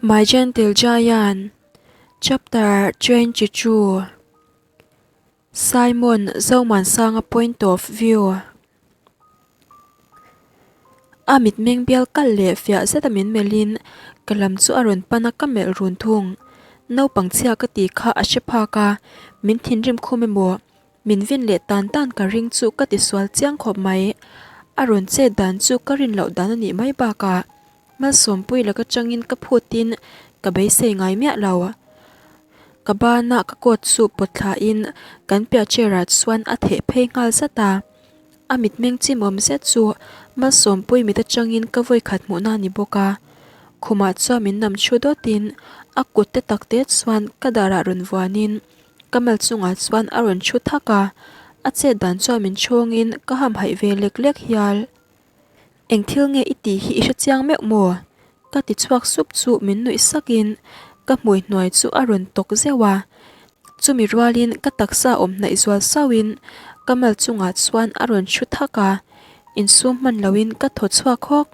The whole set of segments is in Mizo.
My Gentle Giant, Chapter 22 Simon Zomuansanga Point of View A mitmeng bial kalh leh fiah zeta min melhin ka lam chu a rawn pan a, ka melh run thung. Naupang chhia ka tih kha a hre phak a, min thinrim khum emaw? Min vin leh tan tan ka ring chu ka ti sual chiang khawp mai. A rawn chet dan chu ka rin loh dan a nih mai bakah Malsawmpui laka tangin ka phutin ka beisei ngai miah lo. Ka bana ka coat chu pawt thlain kan piah chair ah chuan a theh phei nghal zat a. A mitmeng chimawm zet chu Malsawmpui mit atangin ka vawikhat hmuhna a ni bawk a. Khumah chuan min nam thu dawtin a kut te tak te chuan ka darah rawn vuanin Ka mal chungah chuan a rawn thu thak a, a chet dan chuan min chhawngin ka hamhaih ve lek lek hial. Eng thil nge i tih hi i hre chiang meuh maw? Ka ti chhuak sup chu min nuih sakin ka hmui hnuai chu a rawn tawk zeuh a, chumi rualin ka taksa awm hnaih zual sauhin ka mal chungah chuan a rawn thu thak a, insum hman loin ka thaw chhuak hawk.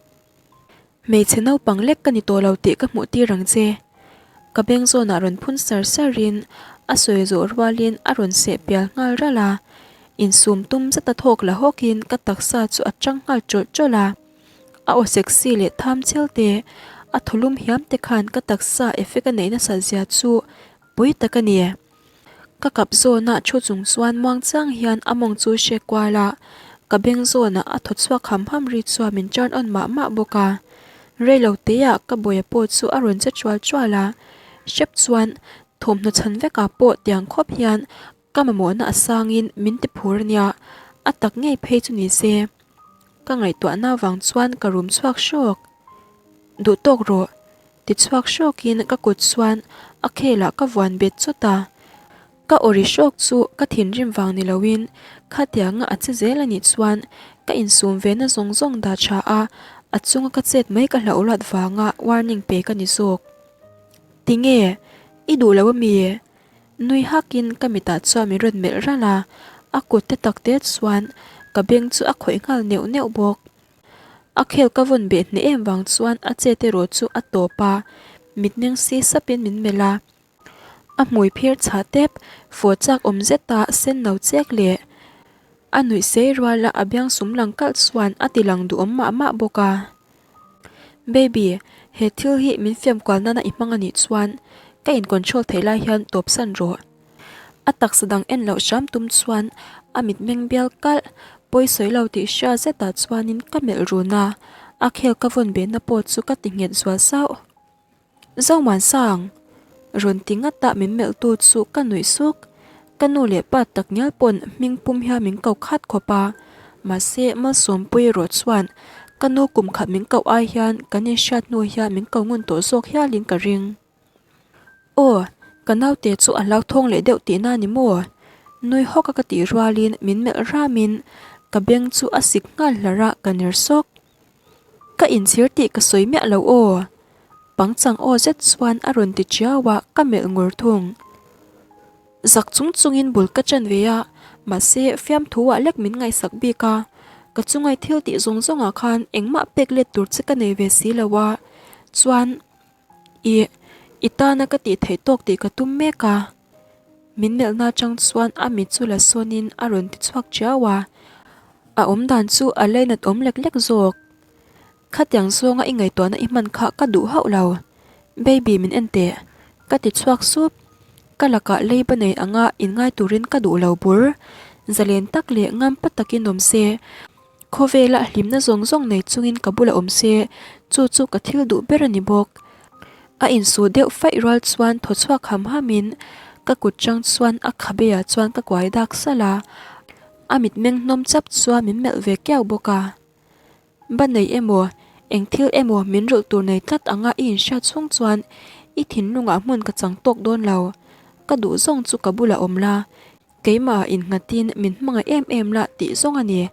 Hmeichhe naupang lek ka ni tawh lo tih ka hmuh tir ang che. Ka beng zawnah rawn phun sar sarin a sawi zawh rualin a rawn seh pial nghal ralh a, insum tum zeta thawk la hawkin ka taksa chu a chang nghal tawlh tawlh a. A aw sexy leh tham chel te, a thaw lum hiam te khan ka taksa effect a neih nasat zia chu pui tak a ni. Ka kap zawnah thu chung chuan muangchang hian a mawng chu hre kual a, ka beng zawnah a thaw chhuak ham ham ri chuan min turn on mah mah bawk a. Reilo teah ka bawia pawh chu a rawn che chual chual a, hrep chuan thawmhnaw chhan vekah pawh tiang khawp hian ka mamawhna a sangin min ti phur a nia, a tak ngei phei chu ni se. Ka ngaihtuahna vang chuan ka rum chhuak hrawk. Duh tawk rawh. Ti chhuak hrawkin ka kut chuan a khelah ka vuan bet chawt a. Ka awri hrawk chu ka thinrim vang ni loin khatianga a che zel a nih chuan ka insum ve na zawng zawng dah tha a, a chunga ka chet mai ka hlauh luat vanga warning pe ka ni zawk. Tinge? I duh lo ami? Nui hakin ka mitah chuan min rawn melh ralh a, a kut te tak te chuan ka beng chu a khawih nghal neuh neuh bawk. A khel ka vawn beh hneh em vang chuan a chet erawh chu a tawp a, mitmeng si sapin min melh a. A hmui phir chhah tep, fawh chak awm zeta sen no chek leh a nuih sei ruala a biang sum lang kalh chuan a ti lang duhawm mah mah bawk a. Baby, he thil hi min fiam kual nana i hmang anih chuan ka in control theih lai hian tawp san rawh. A taksa dang en loh hram tum chuan a mitmeng bial kalh, pawi sawi lo tih hria zetah chuanin ka melh run a, a khel ka vawn behna pawh chu ka ti nghet zual sauh. Zomuansang! Rawn ti ngata min melhtu chu ka nuih suk. Ka nu leh pa takngial pawn hming pum hian min ko khat khawp a, mahse Malsawmpuii erawh chuan ka nu kum khat min koh ai hian kan inhriat hnu hian min ko ngun tawh zawk hialin ka ring. Aw, ka naute chu a hlauthawng leh deuh tihna a ni maw? Nui hawk a ka tih rualin min melh ramin ka beng chu a sik nghal hlar a, ka ner sawk. Ka inchhir tih ka sawi miah lo aw. Pangchang aw zet chuan a rawn ti chiau a, ka melh ngur thung. Zak chung chungin bul ka ṭan ve a, mahse fiamthu ah lek min ngaihsak bik a, ka chungai thil tih zawng zawngah khan engmah pek let tur che ka nei ve si lo a, chuan. Ih, i tana ka tih theih tawk tih ka tum mek a. Min melhna atang chuan a mit chu la sawnin a rawn ti chhuak chiau a. A awm dan chu a lainat awm lek lek zawk. Khatiang zawnga i ngaihtuahna i hman kha ka duh hauh lo. Baby min en teh. Ka ti chhuak sup. Ka lakah leiba nei anga inngai turin ka duh lo bur. Zalen tak leh ngampa takin awm se. Khawvela hlimna zawng zawng nei chungin ka bulah awm se, chu chu ka thil duh ber a ni bawk. A insuh deuh faih rual chuan thaw chhuak ham hamin ka kut chang chuan a khabeah chuan ka kuai dak salh a, a mitmeng hnawm chap chuan min melh ve kiau bawk a. Ba nei emaw, eng thil emaw min rulh tur nei tlat anga i inhriat chhung chuan i thinlungah hmun ka chang tawk dawn lo. Ka duh zawng chu ka bulah awm la, Keimah innghatin min hmangaih em em la tih zawng a ni.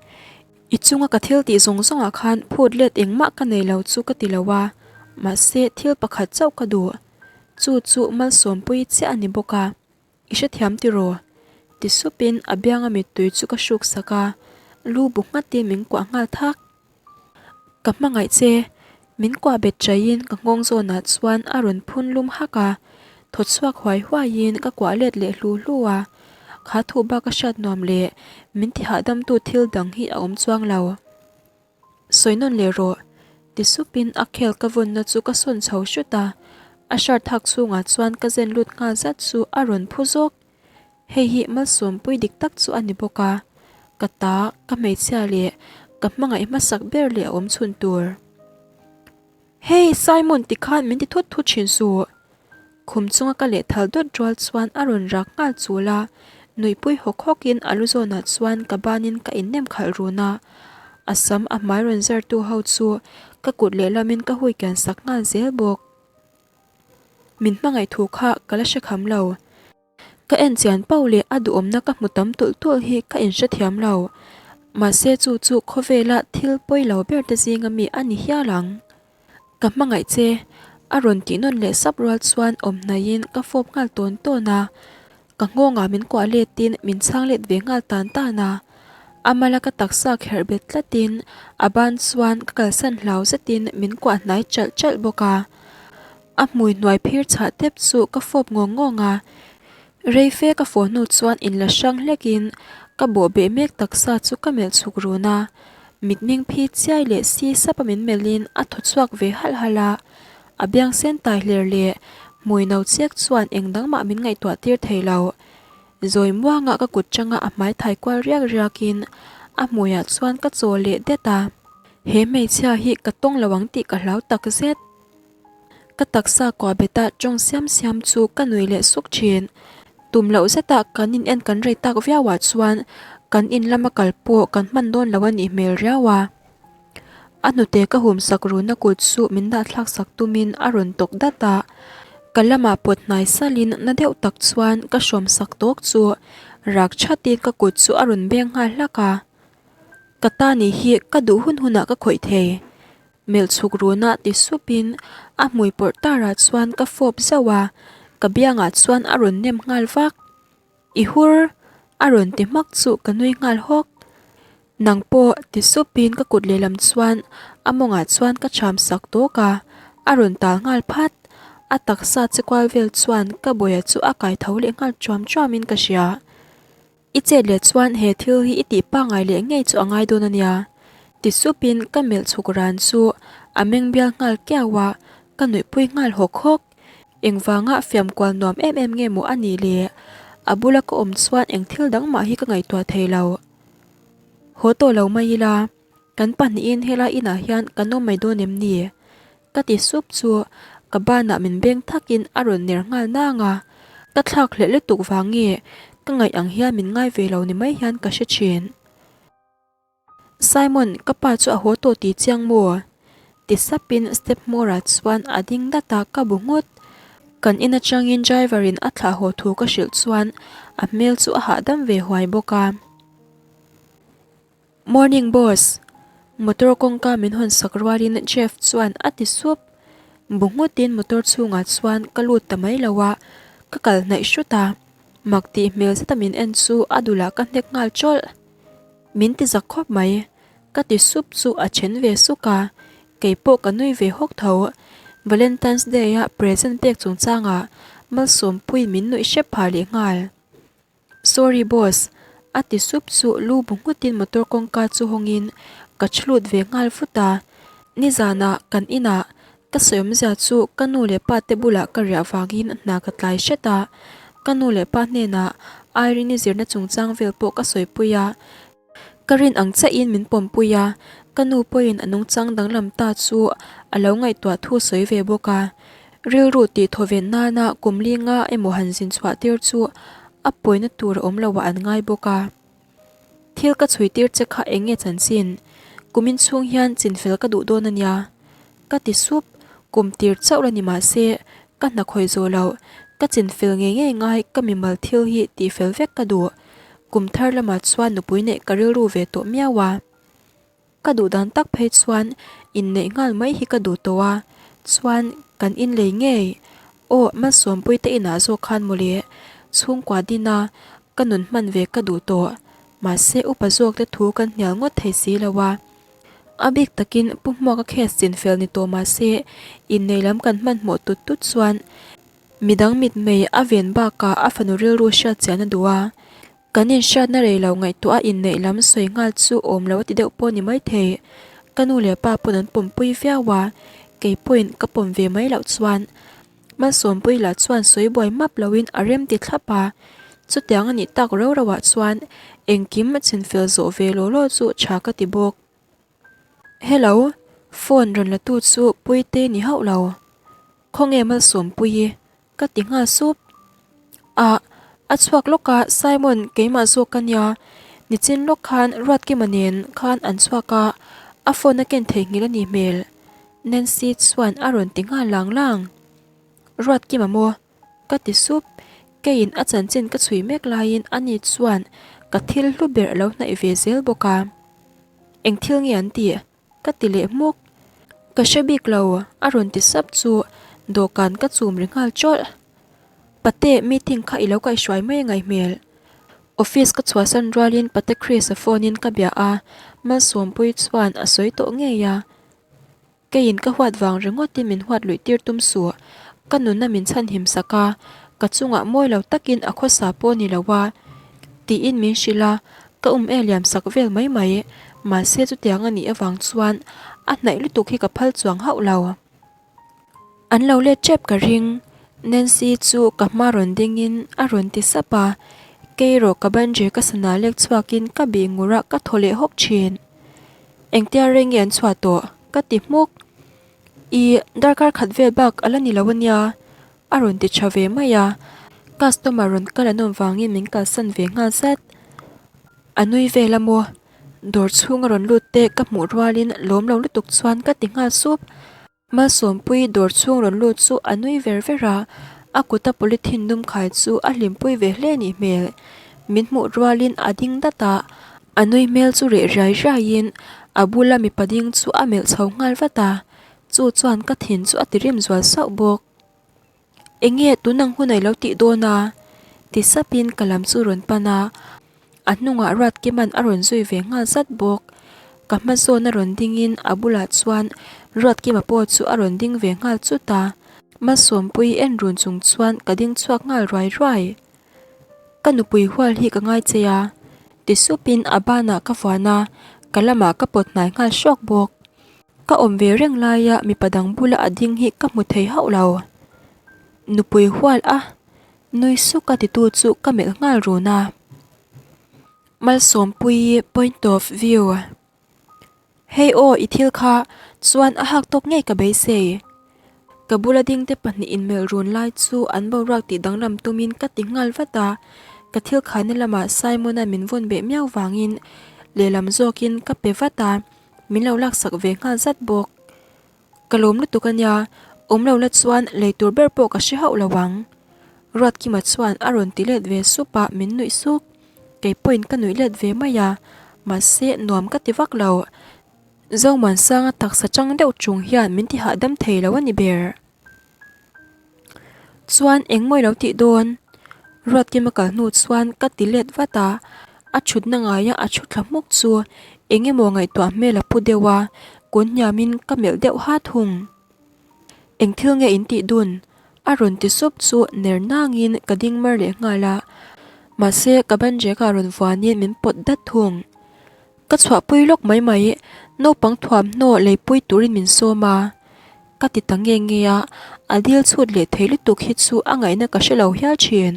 I chunga ka thil tih zawng zawngah khan phut let engmah ka nei lo chu ka ti lo a, mahse thil pakhat chauh ka duh. Chu chu malsawmpui chiah a ni bawk a, i hrethiam tiraw? Ti supin a bianga mittui chu ka hruk sak a, lu bu nghatin min kuah nghal thak. Ka hmangaih che. Min kuah bet chaiin ka nghawng zawnah chuan a rawn phun lum hak a, thaw chhuak huai huaiin ka kuah let leh hlu hlu a. Kha thu bak a hriat nuam leh min ti hahdamtu thil dang hi a awm chuang lo. Sawi nawn leh rawh, ti supin a khel ka vawnna chu ka sawn chho hrut a, a shirt hak chhungah chuan ka zen lut nghal zat chu a rawn phu zawk. Hei hi malsawmpui dik tak chu a ni bawk a, ka ta, ka hmeichhia leh ka hmangaih hmasak ber leh a awm chhun tur. Hey Simon tikhan min ti thut thut thin suh. Khum chunga ka lehthal dawt rual chuan a rawn rak nghal chul a, nuihpui hawk hawkin a lu zawnah chuan ka banin ka innem khalh run a, a sam a hmai rawn zartu ho chu ka kut lehlamin ka hui kian sak nghal zel bawk. Min hmangaih thu kha ka la hre kham lo. Ka en chian pauh leh a duhawmna ka hmu tam tulh tulh hi ka inhrethiam lo. Mahse chu chu khawvela thil pawi lo ber te zinga mi a ni hial ang. Ka hmangaih che, a rawn tih nawn leh sap rual chuan awm hnaihin ka fawp nghal tawn tawn a. Ka nghawngah min kuah letin min chhang let ve nghal tan tan a. A mala ka taksa kherh bet tlatin a ban chuan ka kalsan hlau zetin min kuah hnai chalh chalh bawk a. A hmui hnuai phir chhah tep chu ka fawp ngawng ngawng a, rei fe ka fawh hnu chuan inla hrang hlekin ka bawh beh mek taksa chu ka melh chhuk run a, mitmeng phi chiai leh si sap a min melhin a thaw chhuak ve halh halh a, a biang sen tai hler leh hmui no chiak chuan eng dang mah min ngaihtuah tir thei lo. Zawi muanga ka kut tanga a hmai thai kual riak riakin a hmuiah chuan ka chaw leh det a, he hmeichhia hi ka tawng lo ang tih ka hlau takzet. Ka taksa kuah beta tawng siam siam chu ka nui leh suk thin. Tum loh zetah kan in en kan rei tak viau ah chuan kan in lama kal pawh kan hman dawn lo a nih hmel riau a. A hnute ka hum sak runa kut chu min dah thlak sak tumin a rawn tawk dat a. Ka lamah pawt hnai salin na deuh tak chuan ka hrawm sak tawk chu rak thatin ka kut chu a rawn beng nghal hlak a. Ka ta nih hi ka duh hun hunah ka khawih thei. Melh chhuk runa ti supin a hmui pawrh tarah chuan ka fawp zauh a, ka biangah chuan a rawn nem nghal vak. I hur! A rawn ti hmak chu ka nui nghal hawk. Nang pawh ti supin ka kut lehlam chuan a mawngah chuan ka cham sak tawk a, a rawn tal nghal phat. A taksa che kual vel chuan ka bawia chu a kai tho leh nghal chuam chuamin ka hria. I chet leh chuan he thil hi i tih pangngai leh ngei chu a ngai dawn a nia. Ti supin ka melh chhuk ran chu a meng bial nghal kiau a, ka nuihpui nghal hawk hawk. Engvanga fiam kual nuam em em nge maw a nih le? A bula ka awm chuan eng thil dang mah hi ka ngaihtuah thei lo. Haw tawh lo mai ila, kan pahnihin helai inah hian kan awm mai dawn em ni? Ka ti sup chu ka banah min beng thakin a rawn ner nghal nang a, ka thlak hleh lutuk vang nge ka ngaih ang hian min ngai ve lo ni mai hian ka hre thin. Simon, ka pa chu a haw tawh tih chiang maw? Ti sapin step hmawrah chuan a ding dat a, ka bu nghut. Kan in atangin driver in a thlah haw thu ka hrilh chuan a hmel chu a hahdam ve huai bawk a. Morning boss! Motor kawngka min hawn sak rualin Jeff chuan a ti sup. Bu nghutin motor chhungah chuan ka lut ta mai lo a, ka kal hnaih hrut a. Mak tih hmel zeta min en chu a dulah ka hnek nghal tawlh. Min ti zak khawp mai. Ka ti sup chu a then ve suk a, keipawh ka nui ve hawk tho. Valentine's Day a present pek chungchangah Malsawmpuiin min nuih hrep phah leh nghal. Sorry boss, a ti sup chu lu bu nghutin motor kawngka chu hawngin ka chhlut ve nghal vut a. Nizanah kan inah ka sawi awmzia chu ka nu leh pa te bulah ka riah vangin hna ka tlai hret a. Ka nu leh pa hnenah Irene-i zirna chungchang vel pawh ka sawipui a. Ka rin ang chiahin min pawmpui a, ka nu pawhin a nungchang danglam ta chu a lo ngaihtuah thu sawi ve bawk a. Rilru tih thaw ven nana kum linga emaw han zin chhuah tir chu a pawina tur a awm lo ah an ngai bawk a. Thil ka chhui tir che kha eng nge chanchin? Kumin chhung hian chinfel ka duh dawn a nia. Ka ti sup, kum tir chauh la ni mah se, ka hna khawi zawh loh, ka chin fel ngei ngei ngai ka mimal thil hi tih fel vek ka duh. Kum thar lamah chuan nupui neih ka rilru ve tawh miau a. Ka duh dan tak phei chuan inneih nghal mai hi ka duh tawh a, chuan kan inlei ngei. Aw, Malsawmpui te inah zawk khan mawle, chhungkua dina ka nun hman ve ka duh tawh. Mahse upa zawk te thu kan hnial ngawt thei si lo a. A bik takin Pu Hmuaka case chinfel ni tawh mah se, innei lam kan hmanhmawh tut tut chuan midang mitmei a ven bakah a fanu rilru hriat chian a duh a. Kan inhriatna rei lo ngaihtuah a inneih lam sawi nghal chu awm lo a ti deuh pawh ni maithei. Ka nu leh pa pawn an pawmpui viau a, kei pawhin ka pawm ve mai loh chuan Malsawmpui lah chuan sawi buai map loin a rem ti thlap a. Chutiang a nih tak rau rauh ah chuan engkim a chinfel zawh ve law law chu tha ka ti bawk. Hello, phone rawn la tu chu Puite ni hauh lo. Khawnge Malsawmpuii? Ka ti nghal sup. Ah, a chhuak lawk a, Simon keimah zawk ka nia. Nichin lawk khan Ruatkima nen khan an chhuak a, a phone a ken theihnghilh a nih hmel. Nancy chuan a rawn ti nghal lang lang. Ruatkima maw? Ka ti sup. Keiin a chanchin ka chhui mek laiin ani chuan ka thil hlu ber a lo hnaih ve zel bawk a. Eng thil nge an tih? Ka ti leh hmuk. Ka hre bik lo, a rawn ti sap chu dawhkan ka chum ri nghal tawlh. Pate, meeting kha i lo kaihhruai mai a ngaih hmel. Office ka chhuahsan rualin Pate Chris-a phone-in ka bia a, Malsawmpuii chuan a sawi tawh ngei a. Keiin ka huat vang ringawtin min huat luih tir tum suh. Ka nunna min chhanhim sak a, ka chungah mawi lo takin a khawsa pawh ni lo a, tiin min hrilh a, ka um e liam sak vel mai mai. Mahse chutiang a nih avang chuan a hnaih lutuk hi ka phal chuang hauh lo. An lo let tep ka ring, Nancy chu ka hma rawn dingin a rawn ti sap a, kei erawh ka banjir ka sana lek chhuakin ka bih ngur a ka thaw leh hawk thin. Engtia rei nge an chhuah tawh? Ka ti hmuk. I darkar khat vel bak a la ni lo ania, a rawn ti tha ve mai a. Customer rawn kal an awm vangin min kalsan ve nghal zat. A nui vel a maw? Dawr chhunga rawn lut te ka hmuh rualin lawm lo lutuk chuan ka ti nghal sup. Malsawmpui dawr chhung rawn lut chu a nui ver ver a, a kuta polythene dum khai chu a hlimpui ve hle nih hmel. Min hmuh rualin a ding dat a, a nui hmel chu reh riai riaiin a bula mipa ding chu a melh chho nghal vat a, chu chuan ka thin chu a ti rim zual sauh bawk. Enge tun ang hun a ilo tih dawn a? Ti sapin ka lam chu rawn pan a, a hnungah Ruatkima'n a rawn zui ve nghal zat bawk. Ka hma zawn a rawn dingin a bulah chuan Ruatkima pawh chu a rawn ding ve nghal chut a, Malsawmpuii en run chung chuan ka ding chhuak nghal ruai ruai. Ka nupui hual hi ka ngai che a, ti supin a banah ka vuan a, ka lamah ka pawt hnai nghal hrawk bawk. Ka awm ve reng laia mipa dang bula a ding hi ka hmu thei hauh lo. Nupui hual a, nui suk a titu chu ka melh nghal run a. Malsawmpuii point of view. Hei aw i thil kha chuan a hak tawk ngei ka beisei. Ka bula dingte pahnih inmelh run lai chu an boruak tih danglam tumin ka ti nghal vat a, ka thil khaina lamah Simon-a min vawn beh miau vangin lehlam zawkin ka pe vat a. Min lo laksak ve nghal zat bawk. Ka lawm lutuk a nia, awm lo la chuan lei tur ber pawh ka hre hauh lo ang. Ruatkima chuan a rawn ti let ve sup a, min nuih suk. Kei pawhin ka nuih let ve mai a, mahse nuam ka ti vak lo. Zomuansanga taksa chang deuh chung hian min ti hahdam thei lo a ni ber. Chuan engmaw i lo tih dawn? Ruatkima kal hnu chuan ka ti let vat a, a thutna ngaia a thu thla hmuk chu eng emaw ngaihtuah hmel a pu deuh a, kun hniamin ka melh deuh ha thung. Eng thil nge in tih dun? A rawn ti sup chu ner nangin ka ding mar leh nghal a, mahse ka ban rek ah rawn vuanin min pawt dat thung. Ka chhuahpui lawk mai mai, naupang thuamhnaw leipui turin min sawm a. Ka ti ta nge nge a, a dil chhut leh thei lutuk hi chu a ngaihna ka hre lo hial thin.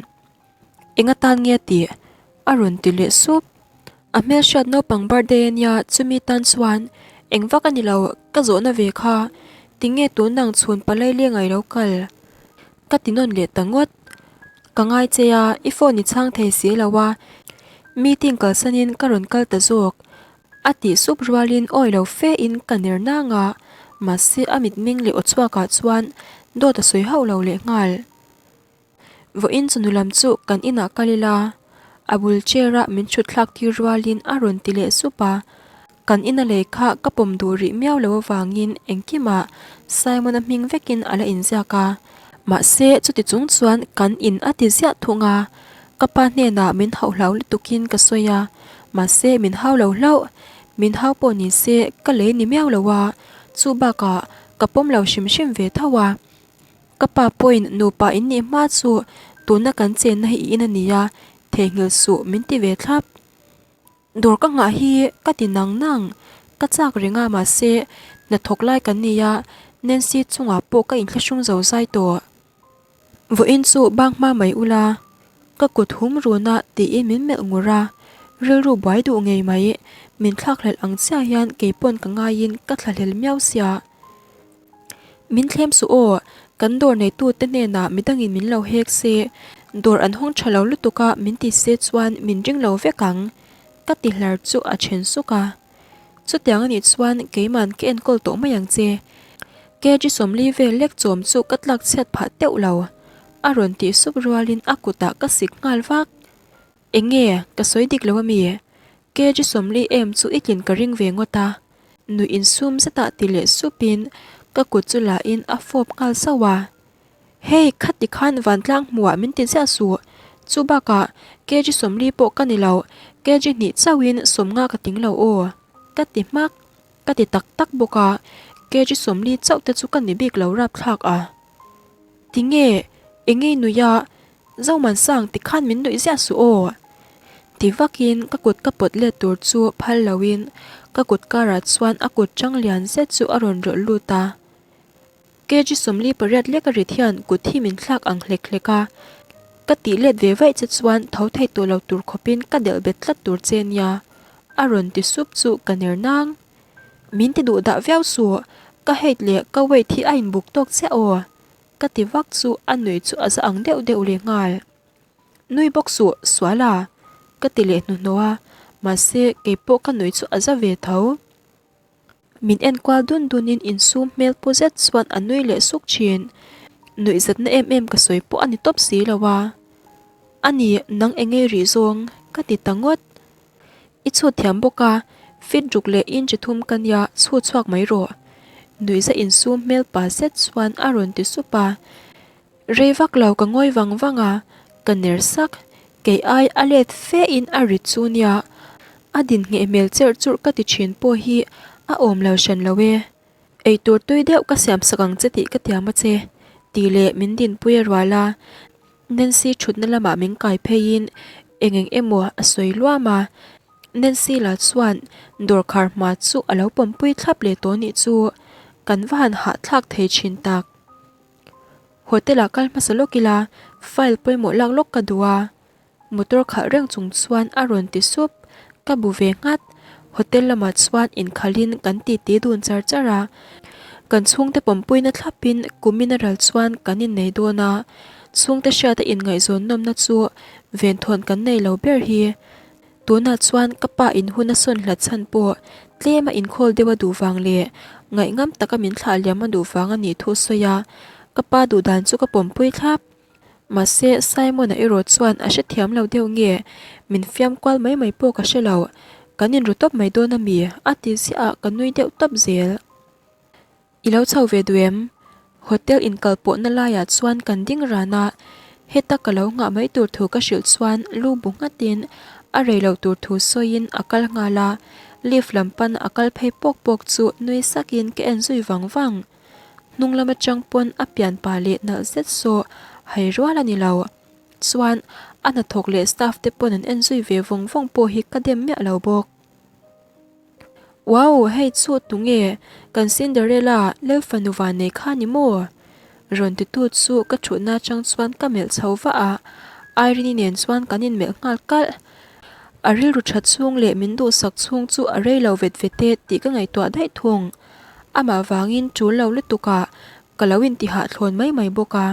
Eng atan nge tih? A rawn ti leh sup. A hmelhriat naupang birthday a nia chumi tan chuan eng vak a ni lo, ka zawhna ve kha. Tinge tunang chhun palai leng a i lo kal? Ka ti nawn leh ta ngawt. Ka ngai che a, i phone i chhang thei si lo a, meeting kalsanin ka rawn kal ta zawk. A tih sup rualin awi lo fe in ka ner nang a, mahse a mitmeng leh aw chhuakah chuan dawt a sawi hauh lo leh nghal. Vawiin chunu lam chu kan inah kal ila, a bul chair a min thut thlak tir rualin a rawn ti leh sup a, kan ina lei kha ka pawm duh rih miau lo avangin engkimah Simon-a hming vekin a la inziak a, mahse chuti chung chuan kan in a ti ziah thung a, Ka pa hnenah min hauh hlau lutukin ka sawi a, mahse min hau lo hlauh. Min hau pawh ni se ka lei ni miau lo a, chu bakah ka pawm lo hrim hrim ve tho a. Ka pa pawhin nupa in nih hma chu tuna kan chenna hi i in a nia, theihnghilh suh min ti ve thlap. Dawr ka nghah hi ka ti nang nang, ka chak reng a mahse hnathawk lai kan nei a, Nancy chungah pawh ka inthlahrung zo zai tawh. Vawiin chu bang hma mai ula, ka kut hum run a tiin min melh ngur a, rilru buai duh ngei mai, min thlakhlelh ang chiah hian keipawn ka ngaiin ka thlahlel miau sia. Min thlem suh aw, kan dawr neitute hnenah midangin min lo hek se, dawr an hawng tha lo lutuk a min ti se chuan min ring lo vek ang, ka ti hlar chu a then suk a. Chutiang anih chuan keiman ka enkawl tawh mai ang che. Kg 40 vel lek chawm chu ka tlak chhiat phah teuh lo, a rawn tih sup rualin a kutah ka sik nghal vak. Enge, ka sawi dik lo ami? Kg 40 em chu i tlin ka ring ve ngawt a. Nuih insum zetah ti leh supin ka kut chu lahin a fawp nghal zauh a. Hei, khati khan vantlang hmuhah min ti ziah suh. Chu bakah kg 40 pawh ka ni lo, kg hnih chauhin 50 ka tling lo aw. Ka ti hmak. Ka ti tak tak bawk a, kg 40 chauh te chu ka ni bik lo rapthlak a. Tinge, engei nuih a, Zomansang tikhan min nuih ziah suh aw. Ti vakin ka kut ka pawt let tur chu phal loin ka kut karah chuan a kut chang lian zet chu a rawn rawlh lut a. Kg 48 lek a rit hian kut hi min thlak ang hlek hlek a. Ka tih let ve vaih che chuan tho thei tawh lo tur khawpin ka delh bet tlat tur che nia. A rawn ti sup chu ka ner nang. Min ti duh dah viau suh, ka height leh ka weight hi a inbuk tawk chiah aw. Ka ti vak chu a nui chu a za ang deuh deuh leh nghal. Nui bawk suh, sual a? Ka ti leh hnuhnawh a, mahse keipawh ka nui chu a za ve tho. Min enkual dun dunin insum hmel pu zet chuan a nui leh suk thin. Nuihzatna em em ka sawi pawh a ni tawp si lo a. A ni, nang engei rih zawng? Ka ti ta ngawt. I chhut thiam bawk a, fit ruk leh inch thum ka nia chhut chhuak mai rawh. Nuihza insum hmel pa zet chuan a rawn ti sup a. Rei vak lo ka ngawi vang vang a, ka ner sak. Kei ai a let fe in a rit chu nia. A din ngheh hmel cherh churh ka ti thin pawh hi a awm lo hran lo e. Eitur tui deuh ka siam sak ang che tih ka tiam a che, tih leh min dinpui a rual a. Nancy thutna lamah min kai pheiin eng eng emaw a sawi luam a, Nancy lah chuan dawr khar hma chu a lo pawmpui thlap leh tawh nih chu kan va han hahthlak thei thin tak. Hotel ah kal hmasa lawk ila file pawimawh lak lawk ka duh a. Motor khalh reng chung chuan a rawn ti sup, ka bu ve nghat. Hotel lamah chuan inkhalhin kan titi dun char char a, kan chhungte pawmpuina thlapin kumin a ral chuan kan innei dawn a, chhungte hriata inngaihzawn nawmna chu venthawn kan nei lo ber hi. Tunah chuan ka pa in hun a sawn hlat chhan pawh tlema inkhawl deuh a duh vang leh ngaihngam taka min thlah liam a duh vang a nih thu sawi a, ka pa duhdan chu ka pawmpui thlap. Mahse, Simon-a erawh chuan a hrethiam lo deuh nge, min fiam kual mai mai pawh ka hre lo, kan inru tawp mai dawn a mi? a ti ziah a, ka nui deuh tawp zel. I lo chho ve duh em? Hotel inkal pawhna laiah chuan kan ding ran a, heta ka lo nghah mai tur thu ka hrilh chuan lu bu nghatin a rei lo tur thu sawiin a kal nghal a, lift lam pan a kal phei pawk pawk chu nui sakin ka en zui vang vang. Hnung lam atang pawn a pian pa leh nalh zet saw hai rual a ni lo. Chuan a hnathawk leh staff te pawn an en zui ve vawng vawng pawh hi ka dem miah lo bawk. Wow hei chu tunge kan Cinderella lel fanu van nei kha ni maw? Rawn ti tu chu ka thutna atang chuan ka melh chho vah a, Irene-i nen chuan kan inmelh nghal kalh. A rilru tha chhung leh min duhsak chhung chu a rei lo vet vet e tih ka ngaihtuah daih thung. Amah vangin tul lo lutuk a, ka lo intihah thlawn mai mai bawk a.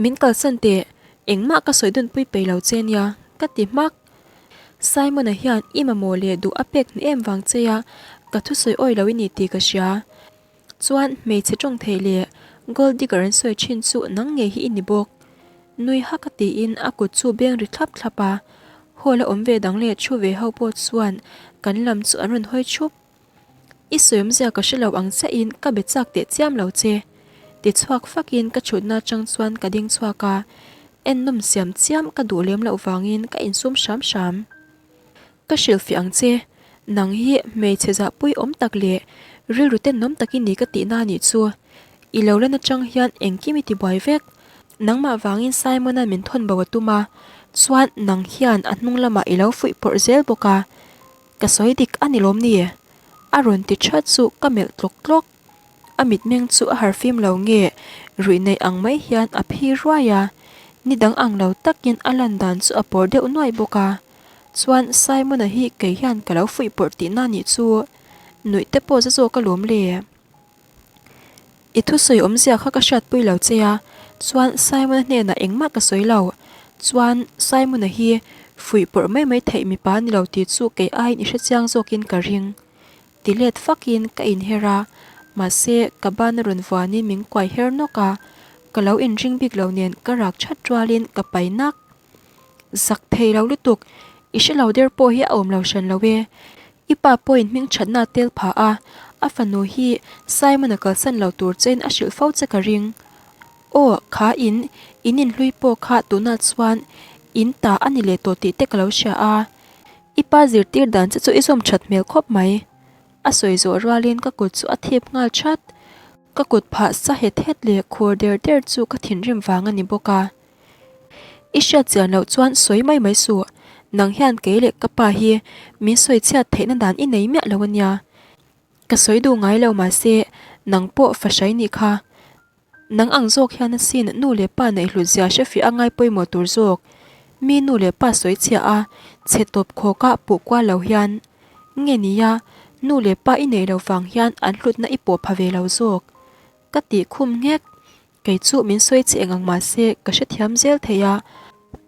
Min kalsan teh, engmah ka sawi dunpui peih lo che nia, ka ti hmak. Simon-a hian i mamawh leh duh a pek hni em vang che a, ka thusawi awi lo i ni tih ka hria. Chuan hmeichhe tawng theih leh gold digger an sawi thin chu nang ngei hi i ni bawk. Nui hak a tiin a kut chu beng ri thlap thlap a, hall a awm ve dang leh thu ve ho pawh chuan kan lam chu an rawn hawi thup. I sawiawmzia ka hre lo ang chiahin ka be chak teh chiam lo che. Ti chhuak fakin ka thutna atang chuan ka ding chhuak a, en nawm siam chiam ka duh lem loh vangin ka insum hram hram. Ka hrilhfiah ang che. Nang hi hmeichhe zahpui awm tak leh rilru tenawm tak i ni ka tihna a nih chu. I lo lan atang hian engkim i tibuai vek. Nangmah vangin Simon-a min thawn bo a tum a, chuan nang hian a hnung lamah i lo fuih pawrh zel bawk a. Ka sawi dik a ni lawm ni? A rawn ti that chu ka melh tlawk tlawk. A mitmeng chu a harfim lo nge ruih neih ang mai hian a phi ruai a, ni dang ang lo takin a lan dan chu a pawr deuh nuai bawk a. Chuan Simon-a hi kei hian ka lo fuih pawrh tihna nih chu nuih te pawh za zawk alawm le. I thusawi awmzia kha ka hriatpui lo che a, chuan Simon-a hnenah engmah ka sawi lo. Chuan Simon-a hi fuih pawrh mai mai theih mipa a ni lo tih chu kei aiin i hrechiang zawkin ka ring. Ti let fakin ka inher a, mahse ka ban a rawn vuanin min kuai her nawk a, ka lo inring bik lo nen ka rak that rualin ka pai nak. Zak thei lo lutuk, i hre lo der pawh hi a awm lo hran lo e. I pa pawhin hming thatna a tel pha a, a fanu hi Simon-a kalsan lo tur chein a hrilh fo che ka ring. Aw, kha in, in inhlui pawh kha tunah chuan in ta a ni leh tawh tih te ka lo hria a. I pa zirtir dan che chu i zawm that hmel khawp mai. A sawi zawh rualin ka kut chu a thip nghal that. Ka kut phah sa het het leh khur der der chu ka thinrim vang a ni bawk a. I hriat chian loh chuan sawi mai mai suh, nang hian kei leh ka pa hi min sawi chhiat theihna dan i nei miah lo a nia. Ka sawi duh ngai lo mahse nang pawh fahrai nih kha. Nang ang zawk hian asin nu leh pa neih hlut zia hre fiah a ngai pawimawh tur zawk. Mi nu leh pa sawi chhiah a, chhe tawp khawk a puh kual lo hian. Nge nia, nu leh pa i neih loh vang hian an hlutna i pawh pha ve lo zawk. Ka tih khum nghek. Kei chu min sawi che eng ang mahse ka hrethiam zel thei a,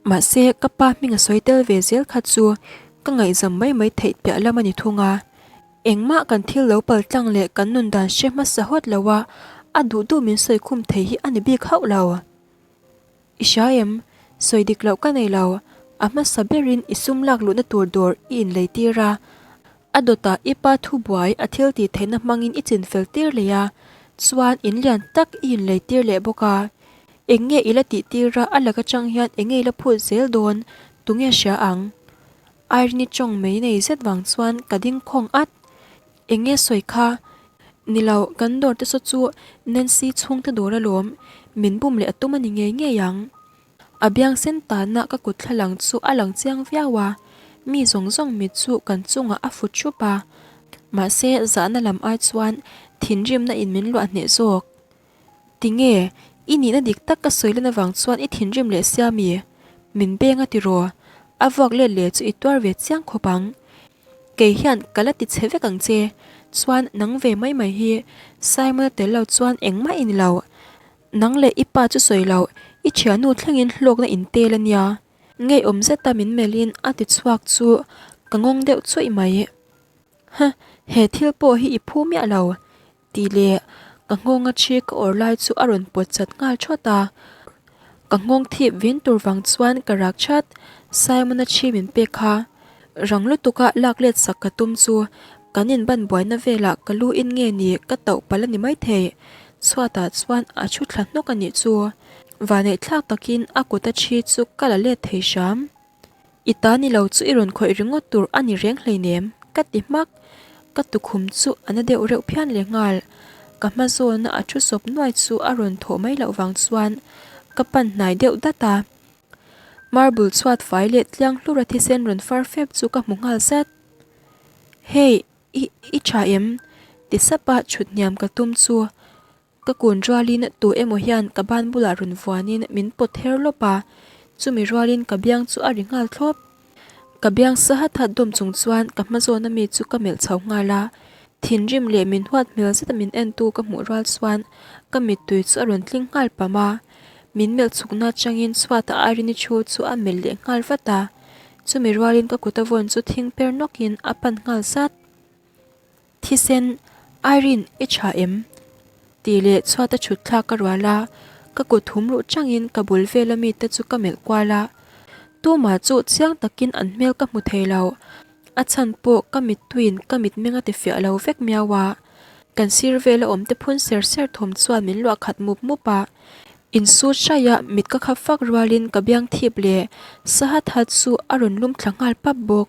mahse ka pa hming a sawi tel ve zel kha chu ka ngaihzam mai mai theih piah lam a ni thung a. Engmah kan thil lo pal tlang leh kan nun dan hre hmasa hawt lo a, a duh duh min sawi khum thei hi a ni bik hauh lo. I hria em? Sawi dik loh ka nei lo. A hmasa berin i sum lak luhna tur dawr i inlei tir a, A dawtah i pa thubuai a thil tih theihna hmangin i chinfel tir leh a, chuan in lian tak i inlei tir leh bawk a. Eng nge i la tih tir a, a lak atang hian eng nge i la phut zel dawn, tunge hria ang? Irene-i tawng mai nei zet vang chuan ka ding khawng at. Eng nge sawi kha? Ni lo, kan dawr te saw chu Nancy chhungte dawr alawm, min bum leh a tum a ni ngei ngei ang. A biang sen tana ka kut thlalang chu a lang chiang viau a, mi zawng zawng mit chu kan chungah a fut thup a, mahse zahna lam ai chuan thinrimna in min luah hneh zawk. Tinge, i nihna dik tak ka sawi lan avang chuan i thinrim leh sia mi? Min beng a tiraw? A vuak let leh chu i tuar ve chiang khawp ang. Kei hian ka la ti chhe vek ang che, chuan nang ve mai mai hi Simon-a tel lo chuan engmah i ni lo. Nang leh i pa chu sawi loh, i thiannu thlengin hlawkna in tel a nia. Ngeiawm zeta min melhin a ti chhuak chu ka ngawng deuh chuih mai. Huh, he thil pawh hi i phu miah lo, tih leh ka nghawnga thi ka awr lai chu a rawn pawt chat nghal thawt a. Ka nghawng thip vin tur vang chuan ka rak chat, Simon-a thi min pek kha. Rang lutuka lak let sak ka tum chu kan inban buaina velah ka lu in nge ni ka tauh palh a ni maithei. Chhuatah chuan a thu thla hnawk a nih chu. Vaneih thlak takin a kut a thi chu ka la let thei hram. I ta ni lo chu i rawn khawih ringawt tur a ni reng hleinem ka ti hmak. Ka tukhum chu a na deuh reuh phian leh nghal. Ka hma zawna a thu sawp nuai chu a rawn thawh mai loh vang chuan ka pan hnai deuh dat a. Marble chhuat fai leh tliang hlura thisen rawn far fep chu ka hmu nghal zat. Hey, i, i tha em? Ti sapa chhut hniam ka tum chu ka kun rualin tu emaw hian ka ban bulah rawn vuanin min pawt her lawp a, chumi rualin ka biang chu a ri nghal thlawp. Ka biang sa hat hat dawm chung chuan ka hma zawna mi chu ka melh chho nghal a, thinrim leh min huat hmel zeta min entu ka hmuh rual chuan ka mittui chu a rawn tling nghal pam a, min melh chhukna atangin chhuata Irene-i thu chu a melh leh nghal vat a, chumi rualin ka kut a vawn chu thing per nawkin a pan nghal zat. Thisen, Irene, i tha em? Tih leh chhuat a chhut thlak ka rual a, ka kut hum ruh changin ka bul vela mite chu ka melh kual a. Tumah chu chiang takin an hmel ka hmu thei lo, a chhan pawh ka mittuiin ka mitmeng a tifiah lo vek miau a. Kan sir vela awmte phun ser ser thawm chuan min luah khat mup mup a. Insut hraia mit ka khap fak rualin ka biang thip leh sa hat hat chu a rawn lum thla nghal pap bawk.